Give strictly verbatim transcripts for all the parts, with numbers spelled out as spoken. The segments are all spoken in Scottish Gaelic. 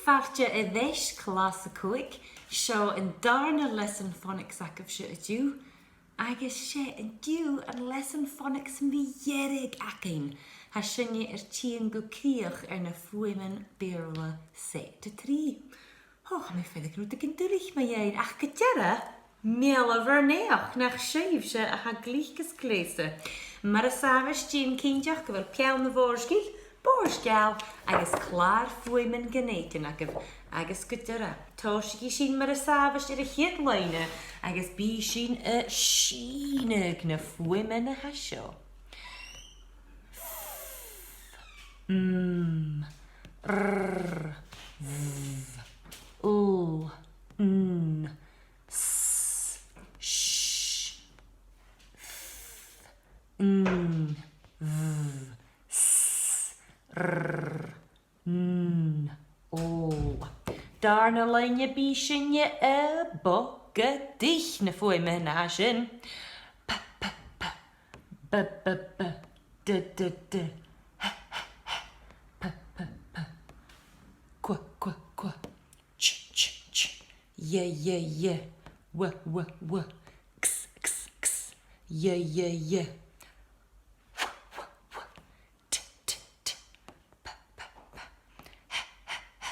Fàilte air ais, clas a còig. Seo an dàrna lesson phonics agaibhse an-diugh, agus 's e an-diugh an lesson phonics mu dheireadh againn. Tha sinne air tighinn gu crìoch air na fuaimean Beurla set a trì. Ò, tha mi a' faireachdainn rudeigin duilich mu dheidhinn, ach gu dearbh, meal ur naidheachd, nach sibhse a tha glic is gleasaidh. Mar as àbhaist, dèan cinnteach gu bheil peann a' bhòrd-sgil, bòrd-geal agus clàr fuaimean Dhùn Èideann agaibh, agus gu dearbh, tòisichidh sinn mar as àbhaist air a' chiad loidhne, agus bidh sinn a' sìneadh na fuaimean a tha seo. M, r, v, l, n, s, sh, th, n, v, s, r, n, o. Dàrna loidhne, bidh sinne a' bogadaich na fuaimean a tha sin. P, p, p, b, b, b, d, d, d, h, h, h, p, p, p, qu, qu, qu, ch, ch, ch, y, y, y, w, w, w, x, x, x, y, y, y, w, w, w, t, t, t, p, p, p, h, h, h,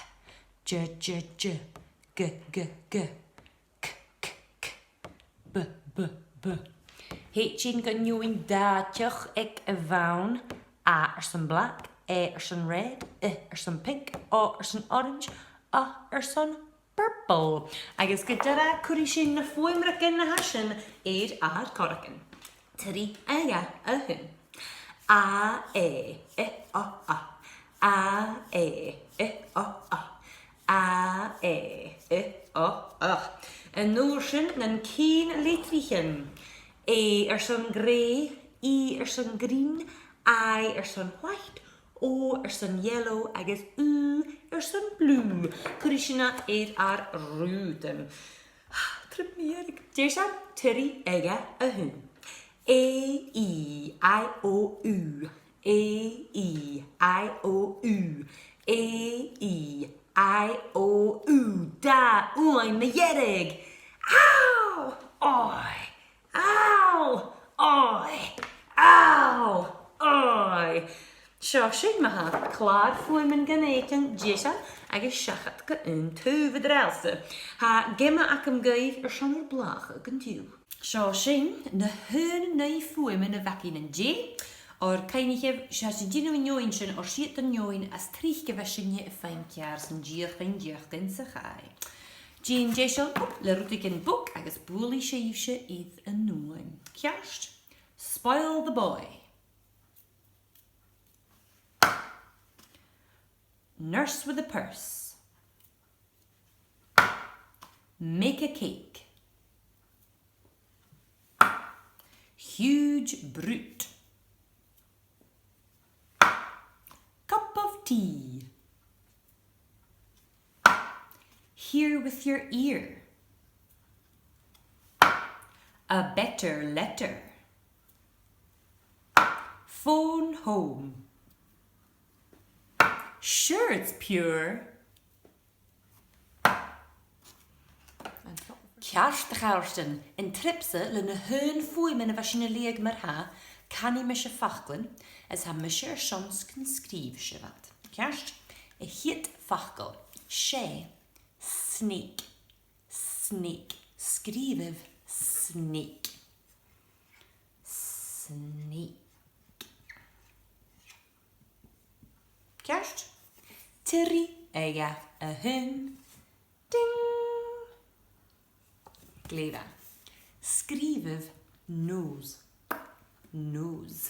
j, j, j, g, g, g, c, c, c, b, b, b. Thèid sinn gun deoin d' àiteach aig a' bhonn. A airson black, e airson red, i airson pink, o airson orange, u airson purple. Agus gu dearbh, cuiridh sinn na fuaimreagan a tha sin air ar corragan. Trì, a dhà, a h-aon. A, e, i, o, u. A, e, i, o, u. A, e, i, o, u. An uair sin, nan ceann-litrichean. A airson grey, E airson green, I airson white, O airson yellow agus U airson blue. Cuiridh sinn e air ar rùdan. Trip mu dheireadh. Deiseil? Trì, a dhà, a h-aon. A, E, I, O, U. A, E, I, O, U. A, E, I, O, U. Dà fhuaim mu dheireadh. Ow! Oi! Ow! Oi! Ow! Oi! Seo sinn ma-thà, clàr fuaimean Dhùn Èideann deiseil agus seachad gu aon taobh an-dràsta. Tha geama agam dhuibh airson ur blàthachadh an-diugh. Seo sinn, na h-aon naoi fuaimean a bh' againn an-dè. Oir cuimhnichibh, 's e sinn a' dèanamh an fheadhainn sin, oir 's iad an fheadhainn as trice a bhios sinne a' faighinn ceàrr san deuchainn, deuchainn sa chaidh. Dèan deiseil le rudeigin bog agus buailidh sibhse iad an uaim. Ceart? Spoil the boy. Nurse with a purse. Make a cake. Huge brute. Cup of tea. Hear with your ear. A better letter. Phone home. Sure it's pure. Ceart, a chàirdean, an trip-sa le na h-aon fuaimean a bha sinn a' leughadh mar-thà, canaidh mise faclan, is tha mise airson 's gun sgrìobh sibh iad. Ceart? A' chiad facal, 's e snake. Snake. Sgrìobhaibh snake. Snake. Ceart? Trì, a dhà, a h-aon. Ding! Glè mhath. Sgrìobhaibh nose. Nose.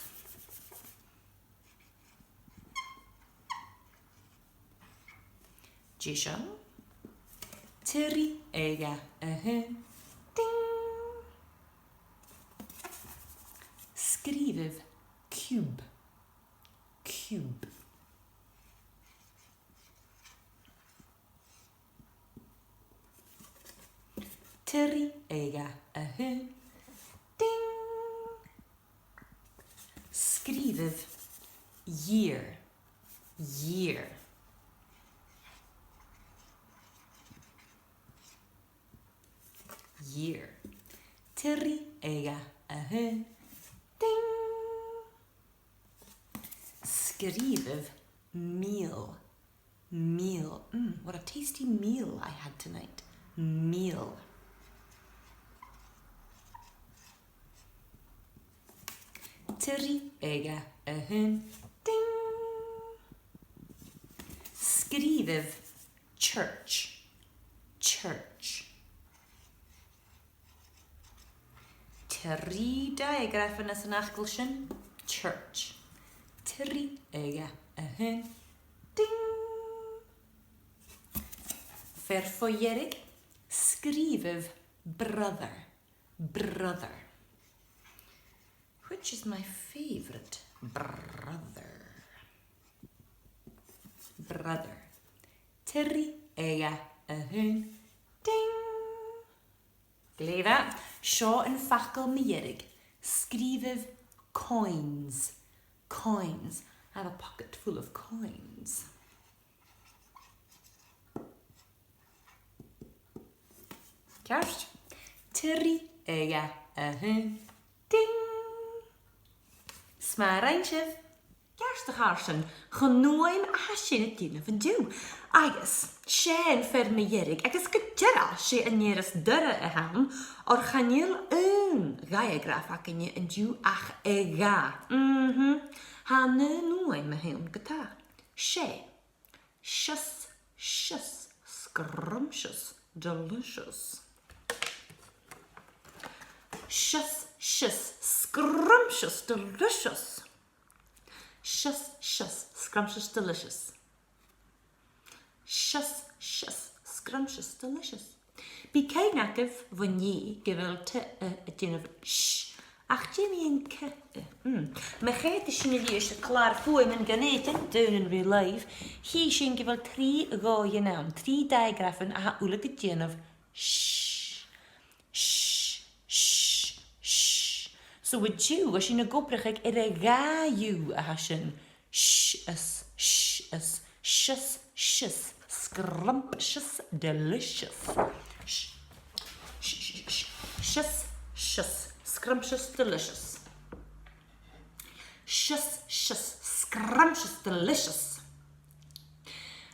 Deiseil. Trì, a dhà, a h-aon. Ding! Sgrìobhaibh cube. Cube. Trì, a dhà, a h-aon. Ding! Sgrìobhaibh year. Year. year. Trì, dhà, a h-aon. Ding! Sgrìobhaibh meal. Meal. Mm, what a tasty meal I had tonight. Meal. Trì, dhà, a h-aon. Ding! Sgrìobhaibh church. Church. Trì diagrafan anns an fhacal sin, church. Trì, dhà, a h-aon. Ding! Fear mu dheireadh, sgrìobhaibh brother. Brother. Which is my favourite? Brother. Brother. Trì, dhà, a h-aon. Ding! Glè mhath. Seo am facal mu dheireadh. Sgrìobhaibh coins. Coins. I have a pocket full of coins. Ceart. Trì, dhà, a h-aon. Ding! 'S math a rinn sibh. Ceart, a chàirdean, chun an fhuaim a tha sinn a' dèanamh an-diugh. Agus 's e am fear mu dheireadh, agus gu dearbh 's e an fhear as duilghe a th' ann, oir chan eil aon dhiagraf againne an-diugh ach a dhà. Mhm. Tha an aon fhuaim a th' ann ge-tà. 'S e. Sious, sious, scrumptious, delicious. Sious, sious, scrumptious, delicious. Sious, sious, scrumptious, delicious. Sious, sious, scrumptious, delicious. Bidh cuimhne agaibh bhon a' gheamhradh gu bheil t, a, a' dèanamh sh, ach dè mu dheidhinn c, e? Mm. Ma choimheadas sinn a-rithist air clàr-fuaimean Dhùn Èideann, Daonnan Ri Làimh, chì sinn gu bheil trì dhòighean ann, trì diagrafan a tha uile a' dèanamh sh, sh, sh, sh. So an-diugh, tha sinn ag obrachadh air a' dhà dhiubh a tha sin. Sh, ious, sh, ious, sious, sious, scrumptious, delicious. Sh, sh, sh, sh, sious, sious, scrumptious, delicious. Sious, sious, scrumptious, delicious.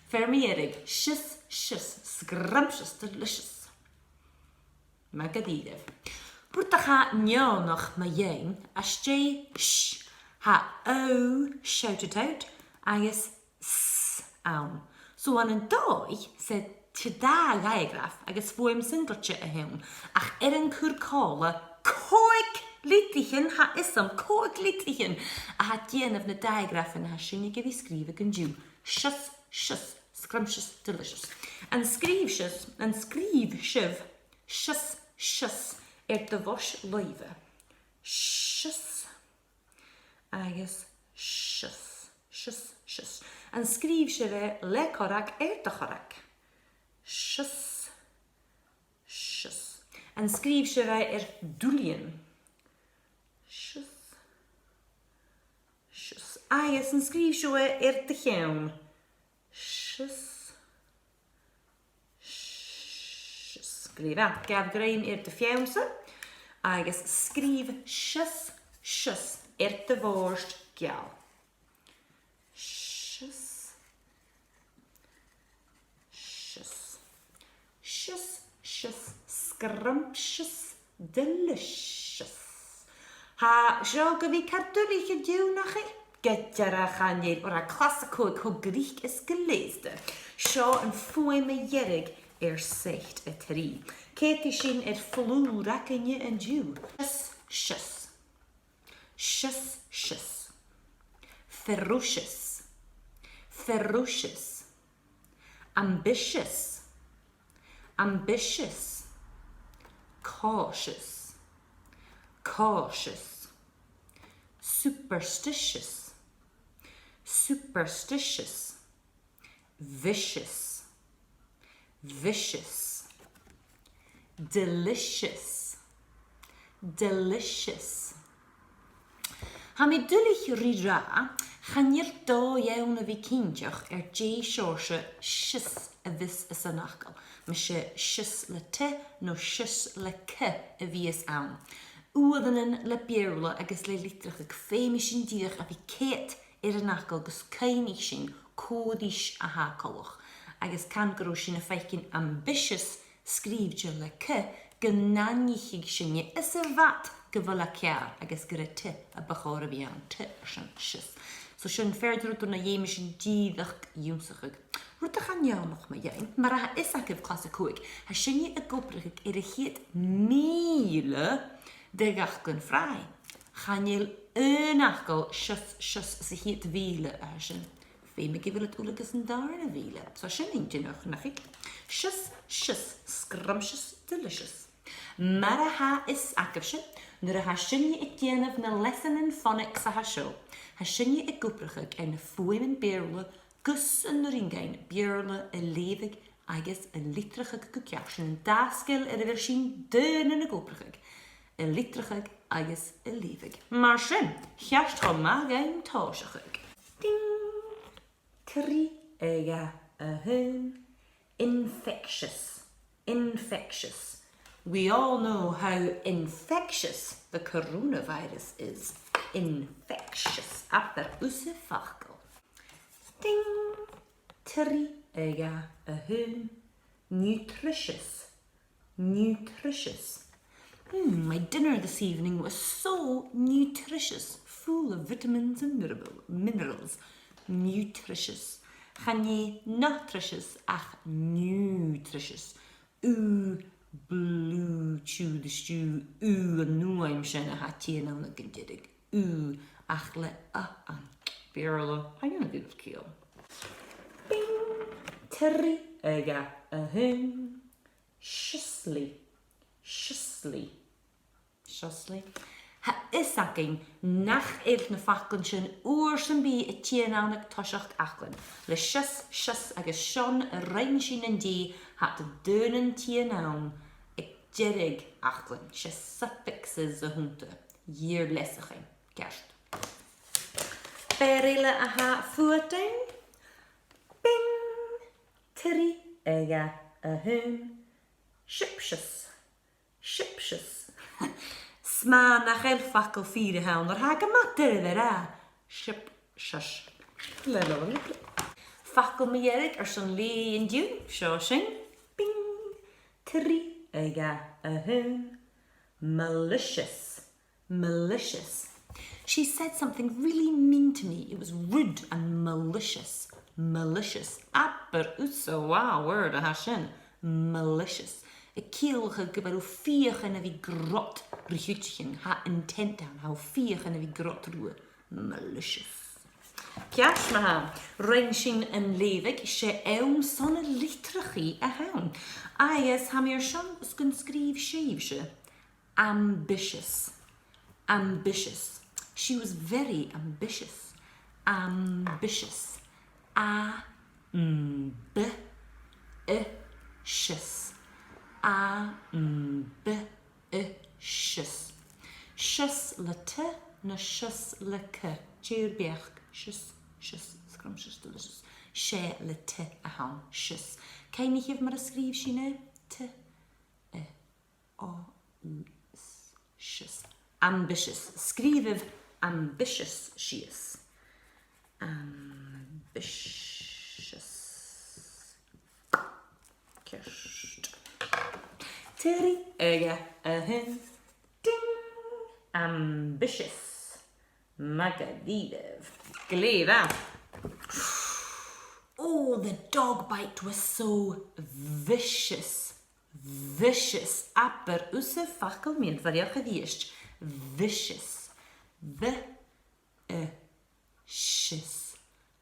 Fear mu dheireadh, sious, sious, scrumptious, delicious. Math dha-rìribh. Rud a tha neònach mu dheidhinn, às dèidh sh, tha o, shout it out, agus s ann. So ann an dòigh, 's e, 's e dà dhiagraf agus fuaim singilte a th' ann, ach air an cur còmhla còig litrichean, tha fhios agam, còig litrichean a tha a' dèanamh na diagrafan a tha sinne gu bhith a' sgrìobhadh an-diugh. Sious, sious, scrumptious, delicious. An sgrìobh sibh, an sgrìobh sibh sious, sious air do bhois-làimhe? Sious agus sious, sious, sious. An sgrìobh sibh e le corrag air do chorrag? Sious, sious. An sgrìobh sibh e air d' uilinn? Sious, sious. Agus an sgrìobh sibh e air do cheann? Sious, sious. Glè mhath. Gabh grèim air do pheansail agus sgrìobh sious, sious air do bhòrd geal. Sious, sious. Sious, sious, scrumptious, delicious. Tha seo gu bhith car duilich an-diugh, nach e? Gu dearbh, chan eil, oir tha clas a còig cho glic is gleusta. Seo am fuaim mu dheireadh air set a trì. Coimheadaidh sinn air flùr againne an-diugh. Sious, sious. Sious, sious. Ferocious. Ferocious. Ambitious. Ambitious. Cautious. Cautious. Superstitious. Superstitious. Vicious. Vicious. Delicious. Delicious. Tha mi duilich ri ràdh, chan eil dòigh ann a bhith cinnteach air dè seòrsa sious a bhios san fhacal. Mas e sios le T no sios le C a bhios ann. Uaireannan le Beurla agus le litreachadh, feumaidh sinn dìreach a bhith ceart air an fhacal gus cuimhnich sinn cò ris a tha e coltach. Agus can gun robh sinn a' faicinn ambitious sgrìobhte le C, gun aithnicheadh sinne às a' bhad gu bheil e ceàrr agus gur e T a bu chòir a bhith ann, T airson sios. So sin fear de rud na dh'fheumas sinn dìreach ionnsachadh. Rud a tha neònach mu dheidhinn, mar a tha fhios agaibh, clas a còig, tha sinne ag obrachadh air a' chiad mìle de dh'fhaclan fràigh. Chan eil aon fhacal sios, sios sa chiad mhìle a tha sin. Feumaidh gu bheil iad uile gus an dàrna mìle. So sin inntinneach, nach eil? Sios, sios, scrumptious, delicious. Mar a tha fhios agaibhse, nuair a tha sinne a' dèanamh na leasanan phonics a tha seo, tha sinne ag obrachadh air na fuaimean Beurla gus an urrainn dhuinn Beurla a leughadh agus a litreachadh gu ceart. Sin an dà sgil air a bheil sinn daonnan ag obrachadh, a litreachadh agus a leughadh. Mar sin, cheart cho math dhuinn tòiseachadh. Ding! Trì, a dhà, a h-aon. Infectious. Infectious. We all know how infectious the coronavirus is. Infectious. Abair thusa facal. Ding! Trì, a dhà, a h-aon. Nutritious. Nutritious. Mm, my dinner this evening was so nutritious, full of vitamins and mirab-, minerals. Nutritious. Chan e nutritious ach nutritious. U, blue, chew the stew, u an fhuaim sin a tha a' tighinn ann aig an deireadh. U, ach le a an Beurla, tha e na bhith ciall. Bing! Trì, a dhà, a h-aon. Siosli. Siosli. Siosli. Tha fhios againn nach eil na faclan sin uair sam bith a' tighinn ann aig toiseach fhaclan. Le sios, sios agus sion a rinn sinn an-dè, tha iad daonnan a' tighinn ann aig deireadh fhaclan. 'S e suffixes a th' annta. Dh'iarr leasachan. Ceart. Fear eile a tha a' fuaigheal. Bing! Trì, a dhà, a h-aon. Sipseas. Sipseas. 'S math nach eil facal fìor a th' ann, oir tha e gu math doirbh a ràdh. Sipseas. Le, le, le, le. Facal mu dheireadh airson leughadh an-diugh, seo sinn. Bing! Trì, a dhà, a h-aon. Malicious. Malicious. She said something really mean to me. It was rude and malicious. Malicious. Abair thusa, wow word a tha sin. Malicious. A' ciallachadh gu bheil thu a' feuchainn a bhith grod ri cuideigin, tha intent ann, tha thu a' feuchainn a bhith grod riutha. Malicious. Ceart ma-thà, rinn sinn an leughadh, 's e àm son na litreachaidh a th' ann. Agus tha mi airson 's gun sgrìobh sibhse. Ambitious. Ambitious. She was very ambitious. Ambitious. A, m, b, i, tious. A, m, b, i, tious. Tious le T no tious le C? Dè ur beachd? Tious, tious, scrumptious, delicious. 'S e le T a th' ann, tious. Cuimhnichibh mar a sgrìobh sinn e? T, i, o, u, s, tious. Ambitious. Sgrìobhaibh ambitious sìos. Ambitious. Ceart. Trì, a dhà, a h-aon. Ding! Ambitious. Math dha-rìribh. Glè mhath. Oh, the dog bite was so vicious. Vicious. Abair thusa facal mìorbhaileach a-rithist. Vicious. V, i, cious.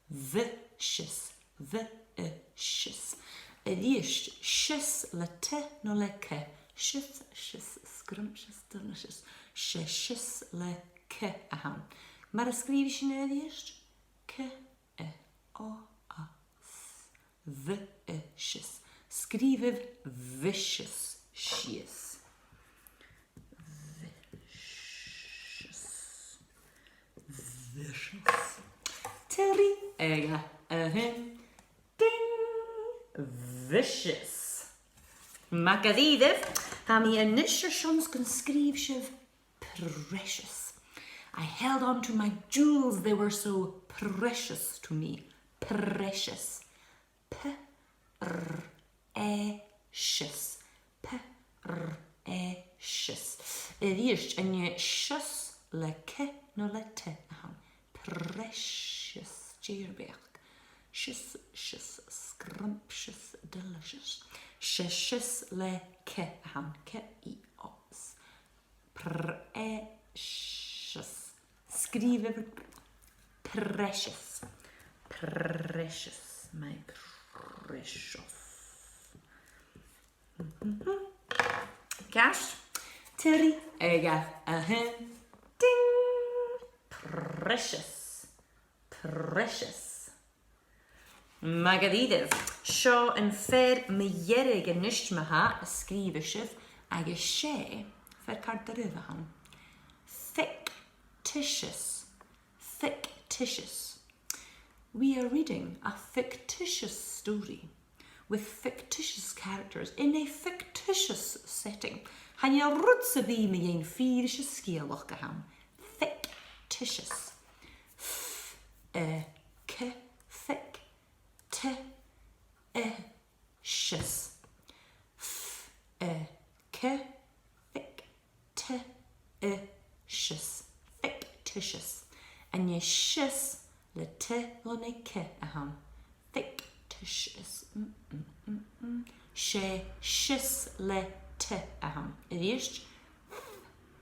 Vicious. V, i, cious. A-rithist, tious le T no le C? Tious, tious, scrumptious, delicious. 'S e tious le C a th' ann. Mar a sgrìobh sinn e a-rithist? C, i, o, u, s, vicious. Sgrìobhaibh vicious sìos. Vicious. Vicious. Trì, a dhà, a h-aon. Ding! Vicious. Math dha-rìribh, tha mi a-nis airson 's gun sgrìobh sibh precious. I held on to my jewels, they were so precious to me. Precious. P-r-e-cious. P-r-e-cious. A-rithist, an e cious le C no le T a th' ann? Precious. Dè ur beachd? Cious, cious, scrumptious, delicious. 'S e cious le C a th' ann. C-i-o-u-s. Precious. Sgrìobh precious. Precious. My precious. Ceart. Trì, a dhà, a h-aon. Ding! Precious. Precious. Math dha-rìribh. Seo am fear mu dheireadh a-nis ma-thà a sgrìobh sibh, agus 's e fear car doirbh a th' ann. Fictitious. Fictitious. We are reading a fictitious story with fictitious characters in a fictitious setting. Chan e rud sam bith mu dheidhinn fìor 's e sgeulachd a th' ann. Fictitious. F-i-c, fic, ti, i, tious. F-i-c, fic, ti, i, tious. Fictitious. An e cious le T no le C a th' ann? Fictitious. Mm, mm, mm, mm. 'S e cious le T a th' ann. A-rithist.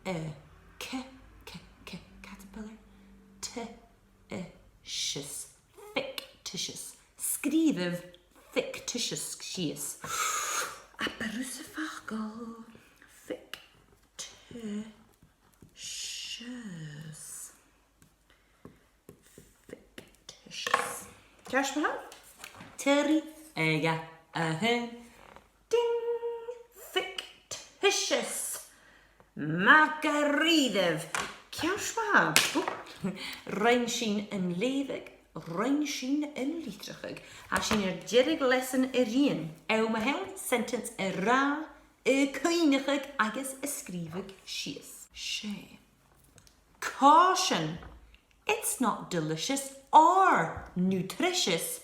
F-i-c, c, c, caterpillar. Ti, i, tious. Fictitious. Sgrìobh fictitious sìos. Abair thusa facal. Fictitious. Fictitious. Ceart ma-thà? Trì, a dhà, a h-aon. Ding! Fictitious. Math dha-rìribh. Ceart ma-thà. Rinn sinn an leughadh, rinn sinn an litreachadh. Tha sinn air deireadh leasan a-rithist. Àm a th' ann sentence a ràdh, a chuimhneachadh agus a sgrìobhadh sìos. 'S e. Caution! It's not delicious or nutritious.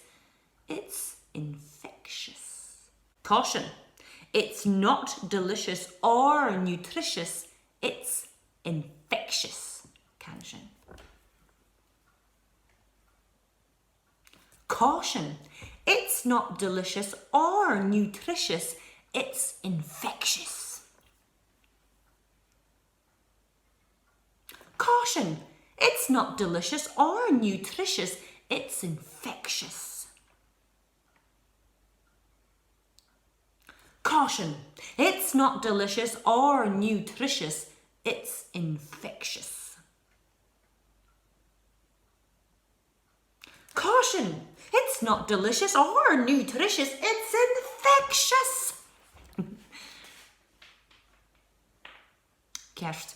It's infectious. Caution! It's not delicious or nutritious, it's infectious. Can sin. Caution! It's not delicious or nutritious, it's infectious. Caution! It's not delicious or nutritious, it's infectious. Caution! It's not delicious or nutritious, it's infectious. Caution! It's not delicious or nutritious, it's infectious! Ceart.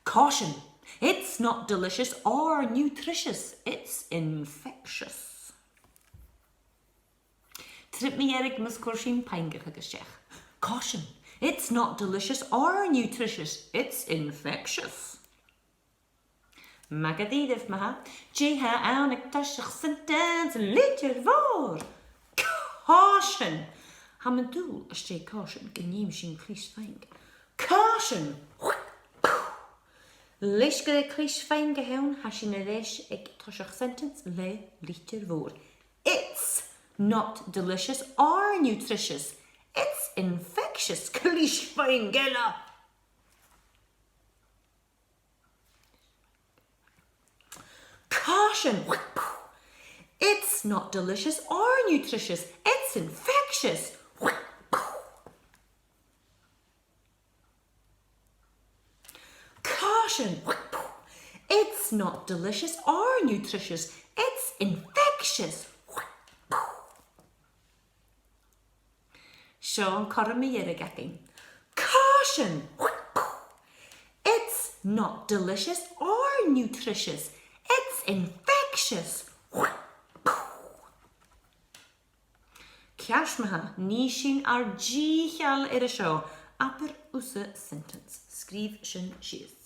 Caution! It's not delicious or nutritious, it's infectious. Trip mu dheireadh mus cuir sinn puingeachadh a-steach. Caution! It's not delicious or nutritious, it's infectious. Math dha-rìribh ma-thà. Dè tha ann aig toiseach sentence litir mhòr? Caution! Tha mi an dùil às dèidh caution gun dèan sinn clisg-phuing. Caution! Leis gur e clisg-phuing a th' ann, tha sinn air ais aig toiseach sentence le litir mhòr. It's not delicious or nutritious. It's infectious. Clisg-phuing eile! Caution! It's not delicious or nutritious. It's infectious. Caution! It's not delicious or nutritious. It's infectious. Seo an cothrom mu dheireadh againn. Caution! It's not delicious or nutritious. It's infectious. Ceart ma-thà, nì sinn ar dìcheall air a seo. Abair thusa sentence. Sgrìobh sin sìos.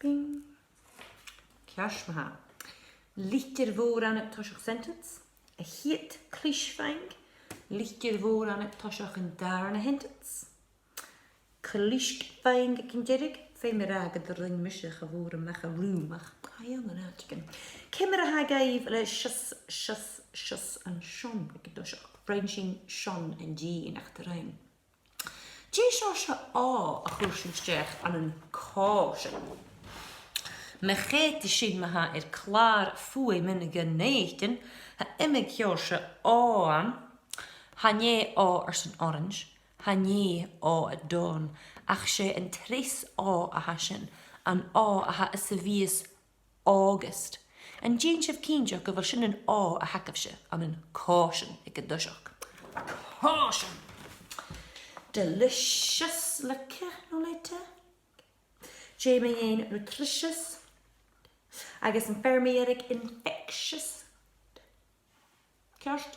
Bing. Ceart ma-thà. Litir mhòr ann aig toiseach sentence. A' chiad clisg-phuing. Litir mhòr ann aig toiseach an dàrna sentence. Clisg-phuing aig an deireadh. Feumaidh mi ràdh gun do rinn mise cha mhòr a-mach à rùm, ach tha e ann an àiteigin. Ciamar a tha e agaibh le sios, sios, sios an sion aig an toiseach? Rinn sinn sion an-dè, nach do rinn? Dè seòrsa à a chuir sinn a-steach ann an càisean? Ma choimheadas sinn ma-thà air clàr fuaimean dhen fhaotainn, tha iomadh seòrsa à ann. Chan e à airson orange, chan e à a' dawn, ach 's e an treas à a tha sin, an à a tha sa mhìos August. An dèan sibh cinnteach gu bheil sin an à a th' agaibhse ann an càisean aig an toiseach? Càisean! Delicious, like, no later. Dè mu dheidhinn nutritious? Agus am fear mu dheireadh, infectious. Ceart.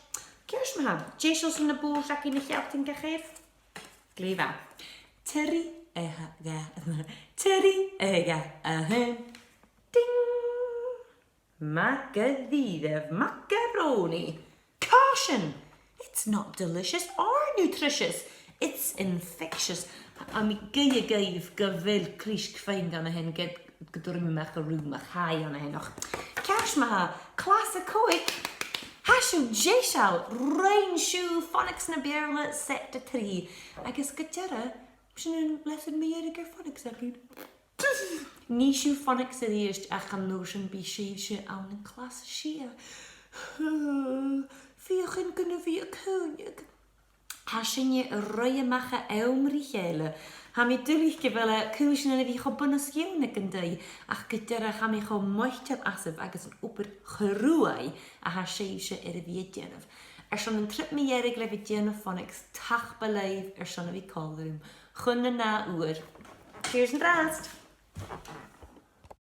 Ceart ma-thà. Deiseil son na bùird againn a shealltainn dha chèile? Glè mhath. Trì, a dhà, a dhà, trì, a dhà, a h-aon. Ding! Mac a' bhìdh, macaroni. Càisean! It's not delicious or nutritious. It's infectious. Tha mi a' guidhe dhuibh gu bheil clisg-phuing ann a shin, ged gun do rinn mi a-mach à rùm, ach tha e ann a shin. Ach ceart ma-thà, clas a còig, tha sibh deiseil, rinn sibh Phonics na Beurla set a trì, agus gu dearbh, sin an lesson mu dheireadh air Phonics againn. Nì sibh Phonics a-rithist, ach an uair sin bidh sibhse ann an clas a sia. Feuch an gabh mi a' caoineadh. Tha sinne a' ruith a-mach à àm ri chèile. Tha mi duilich gu bheil e cùisean a bhith cho bun-os-cionn aig an taigh, ach gu dearbh tha mi cho moiteil asaibh agus an obair chruaidh a tha sibhse air a bhith a' dèanamh. Airson an trip mu dheireadh le bhith a' dèanamh Phonics, tapadh leibh airson a bhith còmhla rium. Chun an ath uair. Cheers an-dràsta.